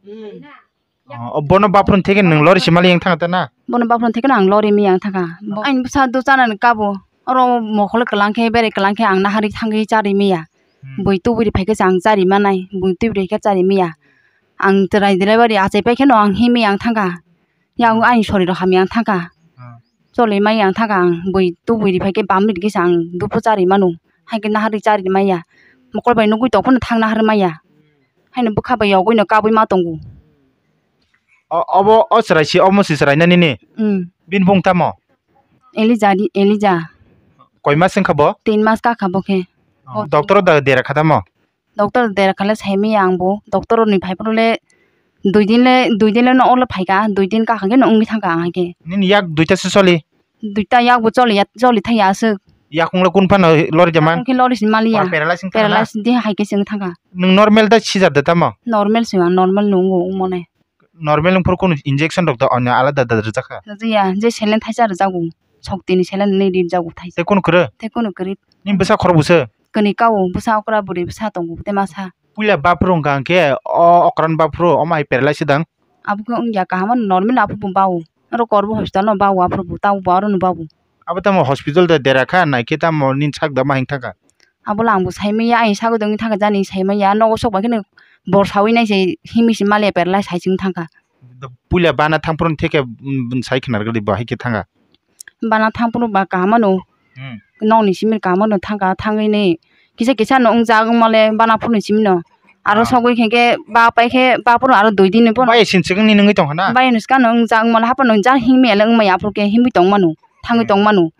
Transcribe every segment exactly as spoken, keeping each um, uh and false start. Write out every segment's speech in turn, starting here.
Oh, bono baphuru theke nwng lori simali yang thangta na? Bono baphuru theke ang lori mi yang thangka. Bo ang bwsa do chana ni kabo. Oro mokol kwlang khe, bere kwlang khe ang nahari thangwi chari miya. Hmm. Bui tuburi phaikhe ang chari manai, bui tuburi khe chari miya. Ang chwrai delivery achai pai kheno ang himi ang thangka. Yang Hmm. Aini sori rok hamya ang thangka. Hmm. Choli mai ang thangka ang bui tubui ri phaikhe bam ri kisa ang dupu chari manu. Haikhe nahari chari maya. Mokol bai nugui tong phano thang nahar maya. Haino bwkha bai yogui no kabui ma tongo. O, obo o chwrai si, omo si chwrai na nini? Hmm. Bini bung tamo? Elija di, Elija. Koi mas wngkha bo? Tin mas kakha bo khe. Oh, doctor da dera kha tamo? Doctor dera kha le sai maya ang bo. Doctor ni phai phuru le dui din le, dui din le no olo phaika, dui din kakha khe no wngwi thangka ang hai khe. Nini yak duita se choli? Duita yak bo choli ya, choli thai ya aswk. Yakung le kun phano lori jama? Yakung khe lori si mali ya. Paralysis wng thangka na? Paralysis di hai khe se wng thangka. Nwng normal da sijar da tamo? Normal se ang, normal nungo wng mone. Normal wng phuru kunu injection rok da onyo alada da rwjak kha? Rwjak ya, je saline thaisa rwjago. Shokti ni saline ni rwjago thaisa. Tei kunu kwrwi? Tei kunu kwrwi. Nini bwsa khorok bwswk? Kwnwi kao, bwsa okra bwrwi bwsa tongo tei masa. Puila baphuru wngkha hwnkhe o okran baphuru omo hai paralysis dang? Abo khe wngya kaham normal aphuru bo bao. Oro Korbo hospital no bao aphuru bo tabo bo aro no bao. Abo tamo hospital de dera kha naikhe tamo nini sak da ma hing thangkha? Abo le ang bo sai maya, ayang sagwi tongwi thangkha jani sai maya. Nogo sok bai kheno bor sawi nai se himwi se maliya paralysis hai se wng thangkha. Puila bana thang phuru theke, mm, sai khna rwgwi bo hai khe thangkha. Bana thang phuru ba kaham mano. Hmm. Nokni simi kaham mano thangkha, thangwi ni kisa kisa no wngjak wngmale bana phuru ni simi no. Aro Ah. Sogwi khe khe ba pai khe ba phuru aro dui din ni phuru. Bai sin chikang ni nungwi tongkha na? Bai ni skang no wngjak wngmale haphano jang himya le wngmaya aphuru khe himwi tongmano, thangwi Hmm. Tongmano.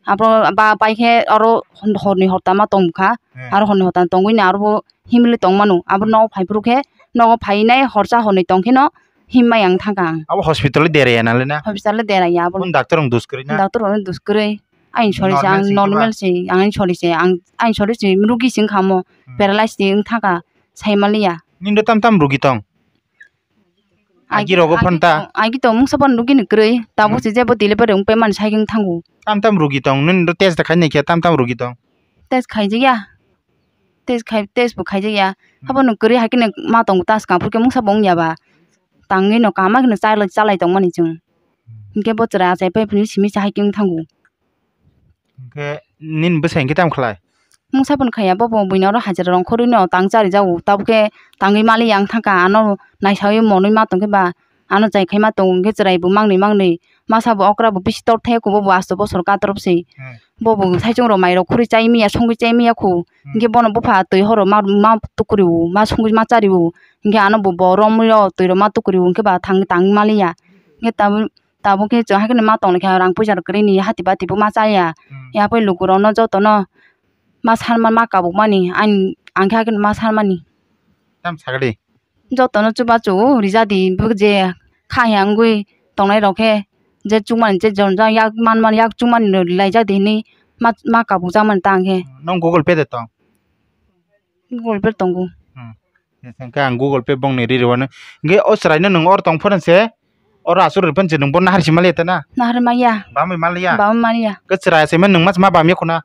Abo ba pai khe aro hon-, horni hortama tongkha. Hmm. Aro horni hortama tongwi ni aro bo himli tongmano. Abo nogo phai phuru khe nogo phainai horsa horni tong kheno himmai ang thangkha ang. Abo hospital o deraya nalena? Hospital o deraya abo. Kun doctor rok dus kwrwi na? Doctor rok dus kwrwi. Ain sori se ang normal se, ang ain sori se, ang ain sori se rugi se wngkha mo. Hmm. Paralysis se wng thangkha sai maliya. Nini do tam tam rugi tong? Agi rogo phone ta? Agi to mungsa phone rugini kwrwi. Tabuk Hmm. Se jebo delivery wng phaimani sai wng thango. Tam tam rugi tong, nini do test da khai naikhe tam tam rugi tong? Test khaijakya. Test khai, test bo khaijakya. Hmm. Haphano kwrwi hai kheno ma tongo ta swkang phuru khe mungsa bo wngya ba. Tangwi no kaham ma kheno chalai, chalai tongmani chwng. Hmm. Hinkhe bo chwrai achai phai phunuk simi se hai khe wng thango. Hinkhe nini bwsai hinkhe tamo khlai? Mungsa phano khaiya, bo bo buino oro hajira rong khorwi no tang charijago, tabukhe tangwi maliya wng thangkha, ano naisawi monwi ma tongkhe ba, ano chai khai ma tongo, hinkhe chwrai bo mangnwi mangnwi, masa bo okra bo bisi tor thaiya kho, bo bo asto bosor katorop se. Hmm. Bo bo saichung rok mai rok khurui chai miya, songwi chai miya kho, Hmm. Hinkhe bono bupha twi horo ma, ma tukrio, ma songwi ma chario, hinkhe ano bo bo romwi rok twi rok ma tukrio, hinkhe ba thang tangwi maliya, hinkhe tabuk. Tabuk khe chwng haikhe no ma tonglikha, rang puisa rok kwrwi ni hati bati bo ma chaya. Hmm. Yapoi lukurok no joto no ma sanma ma kabuk mani, ang, ang khe haikhe no ma sanmani. Tam sakdi. Joto no chubachu rijadi, bo je kha ya wngwi tongnai rok khe, je chukmani je jon jang yak man man yak chukmani no rilai jadi hinwi ma, ma kabuk jakmani ta ang khe. Nong Google Pay de tong? Google Pay tongo. Hmm. Hingke ang Google Pay bongni ri rwano. Hingke o chwraino nwng oro tong phano se, oro aswk rw phano se nwng bo nahar si maliya ta na? Nahar maya. Bamwi maliya? Bamwi maliya. Ke chwrai se nwng ma, ma bamya khuna?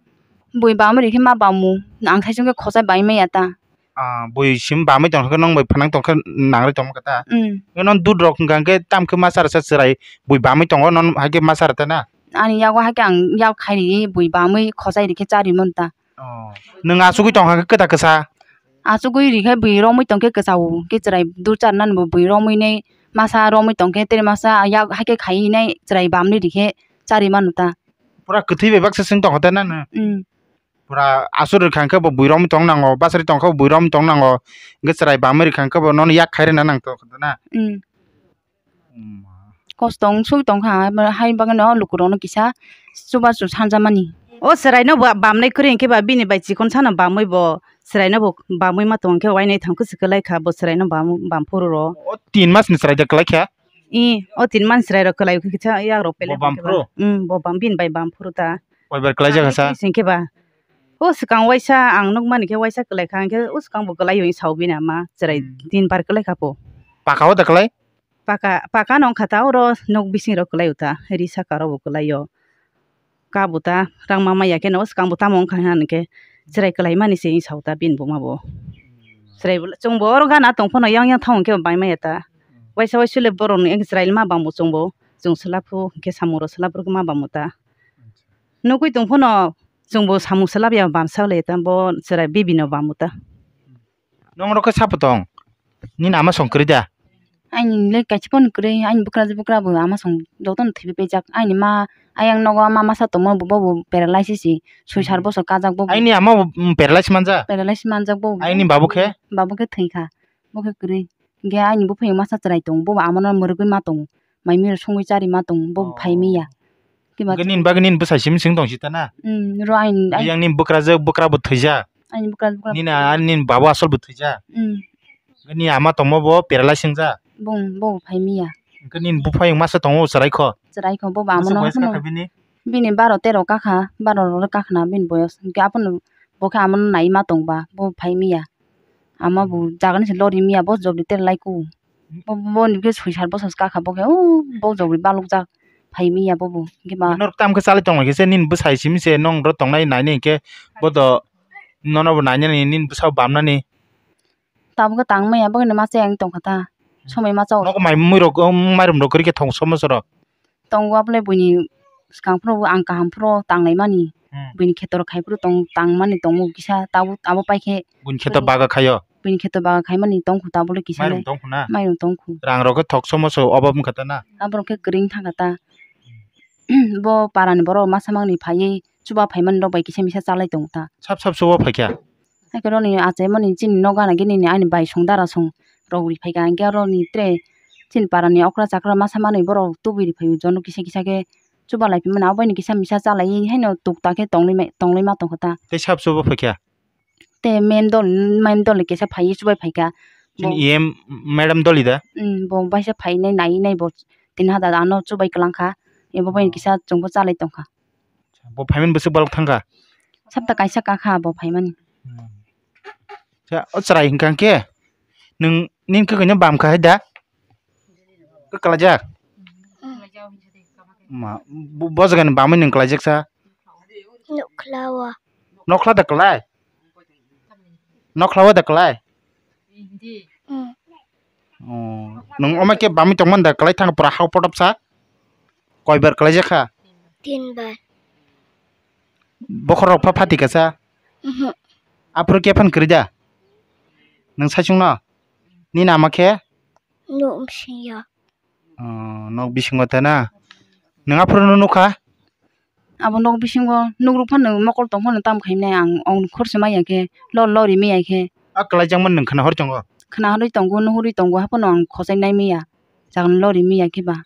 Bui bamwi rikhe ma bamu. Ang sai chwngkhe khochai bai maya ta. Ah, bui sim bamwi tong khe nwng bai phanang tong khe nangri tong kha ta. Hmm. Nwng dud rok hwnkha hwnkhe tam khe ma chara sa chwrai bui bamwi tongo nwng hai khe ma chara ta na? Ani yago hai khe ang yak khai ri bui bamwi khochai rikhe chari mano ta. Oh. Nwng achugwi tong kha khe kwta kwsa? Achugwi rikhe bui romwi tong khe kwchao, khe chwrai dur charnani bo bui romwi nai masa romwi tong khe tere masa yak hai khe khai nai chwrai bamni rikhe chari mano ta. Pura kwthwi bai baksa swng tong kha ta na nwng? Hmm. Pura aswk rwkha hwnkhe bo bui romwi tong nango, bwsari tong khe bo bui romwi tong nango, hwnkhe chwrai bamwi rwkha hwnkhe bo nono yak khai rwna nang tong kha na? Hmm. Kosto wng sui tong kha, hai bagwi no lukurok no kisa chubachu sanjamani. O chwrai no ba-, bamnai kwrwi hwnkhe ba bini bai chikon sano bamwi bo chwrai no bo bamwi ma tong khe uainai thang kwchwk kwlai kha bo chwrai no bam-, bam phuru rw. O tin mas ni chwrai de kwlai kha? I, o tin mas ni chwrai rok kwlai kha kisa yak rok pele. Bo bam phuru? Hmm, bo bam bini bai bam phuru ta. Koi bar kwlai jak sa? Sing khe ba. O swkang waisa ang nukmani khe waisa kwlai kha, hwnkhe o swkang bo kwlai o sao bini ama chwrai Hmm. Tin bar kwlai kha po. Paka o da kwlai? Paka, paka no wngkha ta oro nok bising rok kwlai o ta, ri saka rok bo kwlai o. Ka bo ta rang ma maya khe no swkang bo tamo wngkha hwnkhe chwrai kwlai mani se sao ta bini buma bo. Chwrai bo, chwngbo oro gana tong phano yang yang thang hwnkhe bai maya ta. Waisa waisa le borok ni chwrai ma bangbo chwngbo. Chwng swlaphu hwnkhe samung rok swlaphu ma bangbo ta. Nugui tong phano chwngbo samung swlap ya bamsa le ta bo chwrai bibi no bangbo ta. Nong rok khe sapo tong? Nini ama song kwrwi da? Aini le kaisa phone kwrwi, aini bwkrajwk bwkra bo ama song jotono thwiwi paijak. Aini ma ayang nogo ama masa tongma bo, bo paralysis si soi sar bosor kajak bo. Aini ama bo, mm, paralysis manja? Paralysis manjak bo. Aini babu khe? Babu khe thwi kha, bo khe kwrwi. Hwnkhe aini buphang masa chwrai tongo, bo bo amano mwrwgwi ma tongo. Mai miro songwi chari ma tongo, bo phai miya. Kiba hwnkhe nini bagwi nini bwsai simi sing tong sita na? Hmm, ro aini, ai- Yang nini bwkrajwk bwkra bo thwijak. Aini bwkrajwk bwkra bo thwijak. Nini a-, nini babu asol bo thwijak. Hmm. Hwnkhe nini ama tongma bo paralysis wngjak. Bong, bo phai miya. Hwnkhe nini buphang masa tongo chwrai kho. Chwrai kho, bo bo amano. Bwswk boyes kakha bini? Bini baro tero kakha, baro rok kakha na bini boyos. Hwnkhe abono bo khe amano nai ma tongba, bo phai miya. Ama bo jagani se lori miya, bo jobri tere lai ku. Bo, bo ni bwkhe soi sar bosor kakha bo khe, o bo jobri balok jak phai miya bo bo. Hwnkhe ba norok tamo khe chalai tong lai khe se nini bwsai simi se nong ro tongnai nainai hwnkhe bo do nono bo nainani nini bwsa bo bamnani. Tabuk khe tang maya bo khe ma chayang tong kha ta. Somoi ma chao. Nogo mai mui rok, um, mairum rok kwrwi khe thong somo soro. Tongo, abole buini swkang phuru ang kaham phuru tanglai mani. Hmm. Buini kheto rok khai phuru tong, tang mani tongo kisa, tabuk abo pai khe. Buini kheto baga khaio? Buini kheto baga khai mani tongkhu tabule kisa. Mairum le tongkhu na? Mairum tongkhu. Rang rok khe thok somo so obo wngkha ta na? Aborok khe kwrwi wngkha ta. Bo para ni borok masa mangni phaiwi chuba phai mani rok bai kisa misa chalai tongo ta. Sap sap chuba phai kha? Haikhe roni achaimani chini nok gana gini ni ani bai song dara song rok ri phaikha, hinkhe aroni tre chini parani okra chakra masa manwi borok tubui ri phaio, jono kisa kisa khe chuba lai phaimani, abo bai ni kisa misa chalaiwi haino tukta khe tongwi ma tongkha ta. Tei sap chuba phaikha? Tei mem dol, mem dol ni kisa phaiwi chubai phaikha. Chini E M madam doli da? Bo baisa phainai naiwi nai bo tin hazar ano chubai kwlangkha, ebo bai ni kisa chwngbo chalai tongkha. Bo phaimani bwswk balok thangkha? Sapta kaisa kakha bo phaimani. Hmm. Cha, o chwrai hwnkha khe nwng nini kwkhwino bam kha hai da? Kwlaijak? Ma, bo, bo jagani bamwi nwng kwlaijak sa? Nukhlawa. Nokhla da kwlai? Nokhla o da kwlai? Hmm. Oh, nwng omo khe bamwi tongmani da kwlai thang pura hao potop sa? Koibar kwlaijakha? Tinbar. Bokhorok pha phati kasa? Mhm. Aphuru khe phano kwrwi da? Nwng saichung no? Nini ama khe? Nuk bisingya. Oh, nok bisingo ta na? Nwng aphuru no nukha? Abo nok bisingo nukruk phano mokol tong phano tam khaimnai ang, ang khorsa maya khe, lor lori maya khe. A kwlaijakmani nwng khna hor tongo? Khna horwi tongo, nuhurwi tongo, haphano ang khosai nai maya, jagan lori maya khe ba.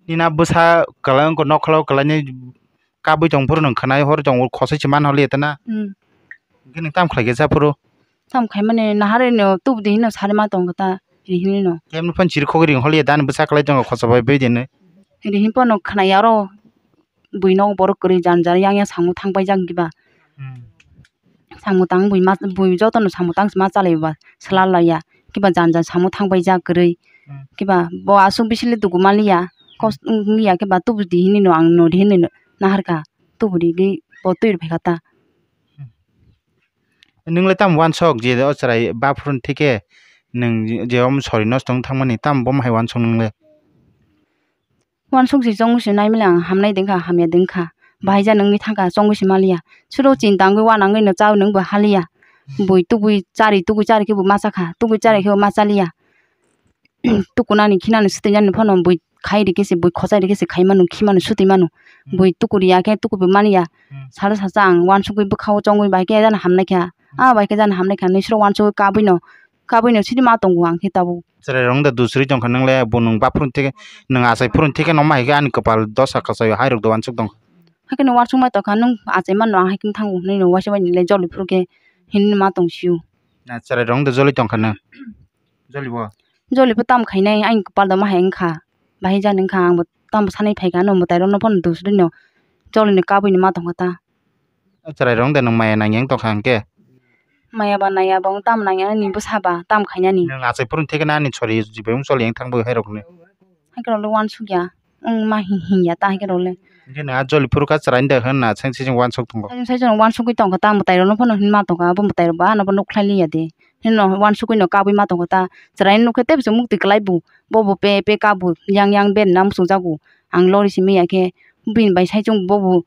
Nini a bwsa kwlai wngkha nokhla o kwlainai kabui tong phuru nwng khwnai hor tongo, khosai se man holi eta na? Hmm. Hwnkhe nwng tamo khlai khe sa phuru? Tamo khaimani naharwi no tubudi hino sari ma tongkha ta, ri hini no. Kemni phano chiri khogwi ring holi eta ani bwsa kwlai tongo khosa bai bai dini. Ri hini phano khwnai aro bui nok borok kwrwi jan jan yang yang samung thang paijak hwnkhe ba. Hmm. Samung tang bui ma, bui jotono samung tang se ma chalai ba, sala laiya. Kiba jan jan samung thang paijak kwrwi. Hmm. Kiba bo aswk bisi le dugu maliya. Kos wng ya kiba tubudi hinwi no ang nori hinwi no naharkha. Tubudi hwnkhe bo twi rw phaikha ta. Hmm. Nwng le tamo uansuk je o chwrai baphuru thike nwng je omo sori nosto wng thangmani tamo bomo hai uansuk nwng le? Uansuk se chongwi se naimani ang hamnai dengkha, hamya dengkha. Bahai ja nungwi thangkha, chongwi se maliya. Suro chinta wngwi uanangwi no chawi nungbo haliya. Hmm. Bui tubui chari, tubui chari khe bo ma chakha, tubui chari khe bo ma chaliya. Tukunani khinani swtwi nani phano bui khai rikhe se, bui khochai rikhe se khai manu, khi manu, sutwi manu. Hmm. Bui tukuriya khe tukubi maniya. Hmm. Salo sacha ang uansukwi bwkhao chongwi bai khe jani hamnai kha. Hmm. A bai khe jani hamnai kha, nwi suro uansukwi kabwi no, kabwi no sidi ma tongo ang khe tabuk. Chwrai rok da dusri tongkha nwngle bo nwng baphuru thike nwng achai phuru thike nokma hai khe ani kwpal dosa kwchai hai rok da uansuk tongkha. Haikhe nwng uansuk mai tongkha nwng achai mano ang haikhe thango hwnwi nwng uaisa bai le joli phuru khe hinwi ma tong sio. Na chwrai rok da joli tongkha nwng? Joli bo? Joli bo tamo khainai ani kwpal da ma hai wngkha. Bahai jani wngkha ang bo tamo sanai phaikha ano mwtai rok no phano dusri no joli ni kabwi ni ma tongkha ta. O chwrai rok wngde nwng maya nangya wng tongkha hwnkhe? Maya ba naya ba wng tamo nangya ni bwsa ba tamo khainani. Nwng achai phuru thikhe ani chori jibai wng choli yang thangbo hai rokni. Hai rok le uansuk ya wng ma hi-, hinya ta hai rok le. Hwnkhe nwng a joli phuru kha chwrai da hwn na seng sijing uansuk tongo. Seng sijing uansugwi tongkha ta mwtai rok no phano hinma tongkha abo mwtai rok ba ano bo nuk khlai liya de. Hino wansugwi no kabwi ma tongo ta. Chwrai nukhe tei bwswk muktwi kwlai bu. Bobo pe pe kabu yang yang berna muchungjago. Ang lori simi ya khe bini bai saichung bobo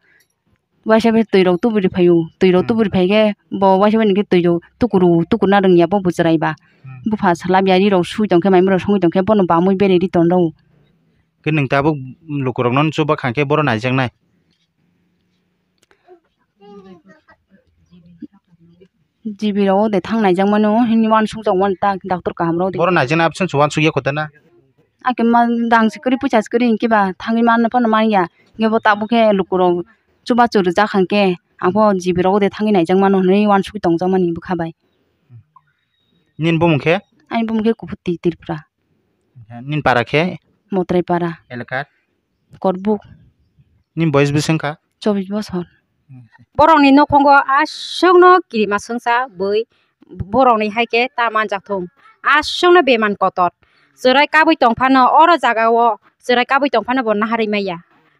waisa bai twi rok tuburi phaio. Twi rok Hmm. tuburi phai khe bo waisa bai ni khe twi rok tukuru tukurna rwngya bo bo chwrai ba. Hmm. Bupha salabya ri rok sui tong khe mai mui rok songwi tong khe bono bamwi bere ri ton rw. Khe nwng tabuk lukurokno chuba kha khe boro naijaknai. G B rogo de thang naijakmano, hini wansukjak mani ta doctor kaham rok de. Boro naijaknai absence wansukya kotana. Ake ma dang sikiri pucha sikiri hinke ba thangwi manna phano manya. Hinke bo tabuk khe lukurok chubachu rijak hwnkhe ang pho G B rogo de thangwi naijakmano hinwi wansukwi tongjakmani bwkha bai. Nini bumung khe? Ani bumung khe Kuphuti Tripura. Nini para khe? Motrai para. Elaka? Korbuk. Nini boyes bwswk wngkha? Chobbish bosor. Borokni nukhungo aswkno kirima swngsa bui, borokni hai khe ta manjak thung. Aswkno beman kotor. Chwrai kabui tong phano oro jagao chwrai kabui tong phano bo naharwi maya.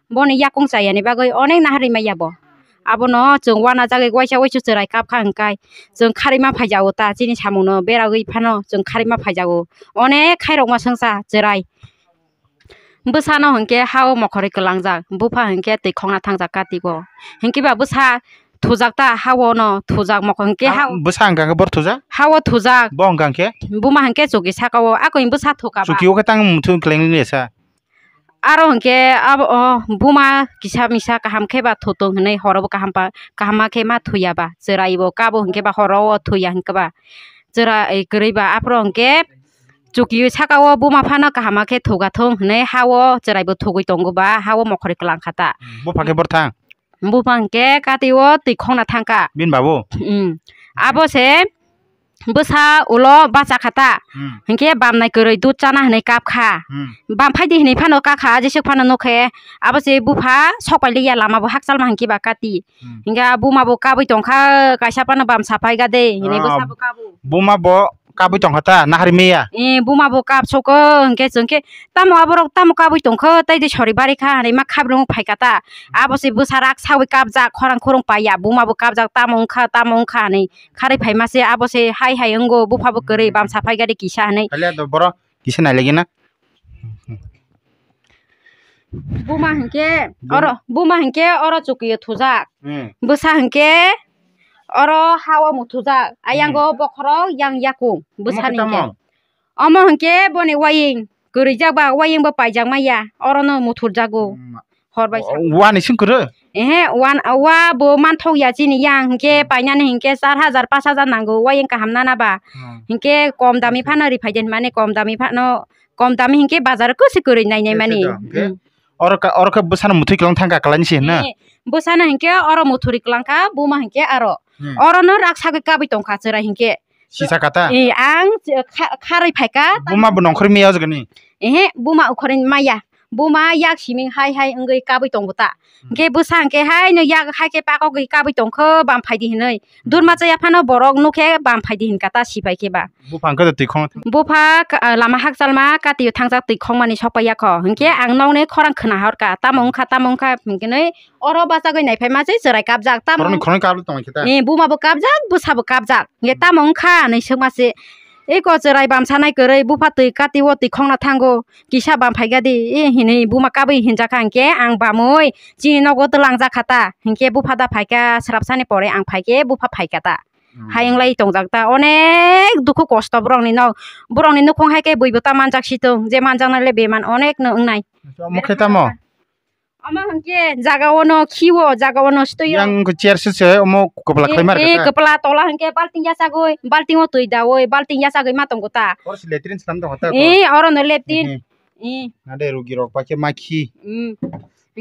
Boni yakung chayani bagwi onek naharwi maya bo. Abono chwng uanajagwi waisa waisa chwrai kap kha hwnkhe chwng kharwi ma phaijago ta chini samungno beragwi phano chwng kharwi ma phaijago. Onek khairokma swngsa chwrai. Bwsano hwnkhe ha-o mokhorwi kwlangjak, bupha hwnkhe twi khongna thangjak kati o. Hwnkhe ba bwsa thujak ta ha-o no thujak mokho hwnkhe ha-o. Bwsa hwnkha khe bor thujak? Ha-o thujak. Bo hwnkha khe? Buma hwnkhe chuki saka o, akoni bwsa thuka ba. Chuki o khe tang muthu kwlengni sa. Aro hwnkhe abo, o, buma kisa misa kaham khe ba thutung hwnwi horo bo kaham pa, kaham ma khe ma thuya ba. Chwrai bo kabo hwnkhe ba horo o thuya hwnkhe ba. Chwrai kwrwi ba aphuru hwnkhe chuki saka o buma phano kaham ma khe thuga thung hwnwi ha-o chwrai bo thugwi tongo ba ha-o mokhorwi kwlang kha ta. Bupha khe bor thang? Bupha hwnkhe kati o twi khongna thang kha. Bini babu? Hmm. Abo se bwsa ulo bacha kha ta. Hmm. Hinkhe bamnai kwrwi dud chana hinwi kap kha. Hmm. Bam phai di hinwi phano kak kha, jeswk phano nuk khe. Abo se bupha sok pai liya lama bo hakchal ma hinkhe ba kati. Hmm. Hinkhe buma bo kabui tong kha, kaisa phano bam saphai ga de hinwi bwsa bo kabo. Buma bo kabui tong kha ta, naharwi maya? Eh, buma bo kap soko hinkhe chwng khe tamo aborok tamo kabui tong kha, tai de sori bari kha hinwi ma khabrung phai kha ta. Abo se bwsa rak sawi kapjak, khorang khurung paiya, buma bo kapjak, tamo wngkha, tamo wngkha hinwi. Kharwi phaima se abo se hai hai wngo, bupha bo kwrwi, bam saphai gari kisa hinwi. Haliya do borok kisa nai lagi na. Buma hinkhe Bum- oro, buma hinkhe oro chukio thujak. Hmm. Bwsa hinkhe oro ha-o muthujak. Ayango bokhorok yang yakung bwsani hinkhe. Omo hinkhe boni waying kwrwijak ba, waying bo paijak maya, orono muthurjago. Hmm. Hor bai sa. Wani sing kwrwi? Ehe, wan, wa bo manthok ya chini yang, hinkhe painani hinkhe char hajar, pash hajar nango, wayang kaham nana ba. Hmm. Hinkhe kom dami phano riphai den mani, kom dami phano, kom dami hinkhe bazar kwswi kwrwi nai nai mani. Hinkhe oro ka, oro khe bwsano muthwi kwlang thang kha kwlaini se hinna? Eh, bwsano hinkhe oro muthuri kwlang kha, buma hinkhe aro. Hmm. Orono rak sagwi kabui tong kha chwrai hinkhe. Sisa kata? Eh, ang kha-, kharwi phai kha. Buma bo nongkhorwi maya o jaga ni? Ehe, buma ukhorwi maya. Buma yak siming hai hai wngwi kabui tongo ta. Hmm. Hinkhe bwsa hinkhe haino yak hai khe pakogwi kabui tongkho, bam phaidi hinwi. Durma chaya phano borok nukhe bam phaidi hinkha ta sipai khe ba. Bupha hinkhe twi khongna thang- Bupha ka-, lama hakchalma katio thangjak twi khongmani sokpai yakho. Hinkhe ang nokni khorang khna horkha, tamo wngkha, tamo wngkha hinwi oro bachagwi naiphaimasai chwrai kapjak, tamo. Borokni khoroknwi kapjak tongkhe ta? Eh, buma bo kapjak, bwsa bo kapjak. Hinkhe tamo wngkha hinwi swngma se. Eko chwrai bamsa nai kwrwi, bupha twi kati o twi khongna thango, kisa bam phaikha di, e hinwi buma kabui hinjakha hinkhe ang bamwi chini nogo twlangjak kha ta. Hinkhe bupha da phaikha, swrapsani pore ang phaikhe bupha phaikha ta. Hmm. Hayung lai tongjak ta, onek dukhu kosto borokni nok, borokni nukhung hai khe buibo ta manjak si tong, je manjaknai le beman onek no wngnai. Omo khe tamo? Omo hinkhe jaga ono khiwo, jaga ono stwi o. Yang wngkha chair se se omo kwpla khlai mar kha ta. Eh, kwpla tola hinkhe balting yachagwi, balting o twi dawi, balting yachagwi ma tongo ta. Oro se latrine slam tongo ta. Eh, oro no latrine. Eh. Nade rugi rok paikhe ma khi. Hmm.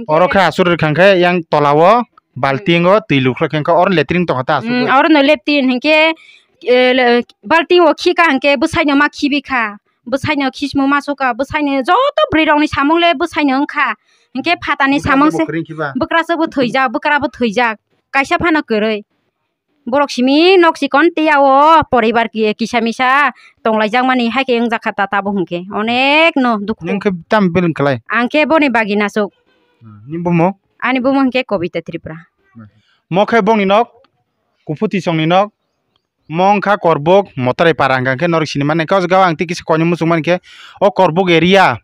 Oro khe asur rwkha khe yang tola o balting o twi lukhlai khe oro latrine tongo ta asur. Hmm, oro no latrine hinkhe, eh, le-, balting o khika hinkhe bwsai no ma khibi kha. Bwsaino khismu ma sukha, bwsaino joto bwrwi rokni samung le bwsaino wngkha. Hinkhe phatani samung se bwkra se bo thwijak, bwkra bo thwijak. Kaisa phano kwrwi. Borok simi nok chikon tei o poribar ki-, kisa misa tonglaijak mani hai khe wngjakha ta tabuk hinkhe. Onek no dukhu. Nwng khe tam beleng khlai? Ang khe boni bagwi nasuk. Hmm, ni bumo? Ani bumo hinkhe Kobita Tripura. Mo khe bongni nok, Kuphuti songni nok. Omo wngkha Korbuk Motarai para, hwnka khe norok sinimani khe o jaga o ang tei kisa koinwi muchung mankhe o Korbuk area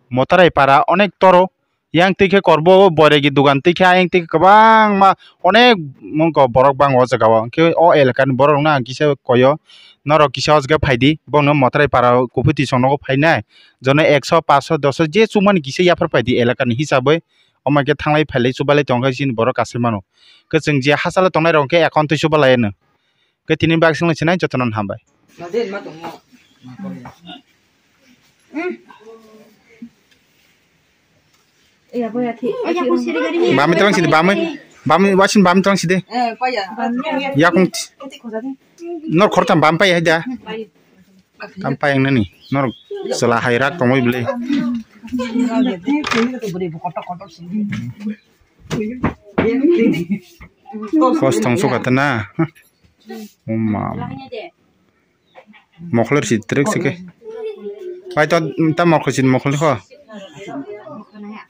Motarai para onek toro. Yang twi khe Korbuk o Boiregi dugan twi khe ayang twi khe kwbangma onek mungko borok bang o jaga o. Hwnkhe o elakani borok rokno ang kisa koio, norok kisa o jaga phaidi, bongno Motarai para kuphui twi chwng nogo phainai. Jono ekso, paanch sho, dos sho je chumani kisa yaphar phaidi elakani hisabwi. Omo khe thanglai phailai chubalai tongkha chini borok kasai mano. Khe chwng je hachalo tongnai rok khe account twi chubalai ano. Khe tini bak swngla sinai jotono hambai. Bamwi twlang sidi, bamwi, bamwi, wasin bamwi twlang sidi. Yakung ti-, nor khortam bam pai hai da. Tam pai ang nani, nor chwla hai rak tongwi bwlwi. Kos tong suka tana. Uma. Mokhlor si trek sike. Pai to ta mokhlor si mokhlor kho.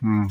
Hmm.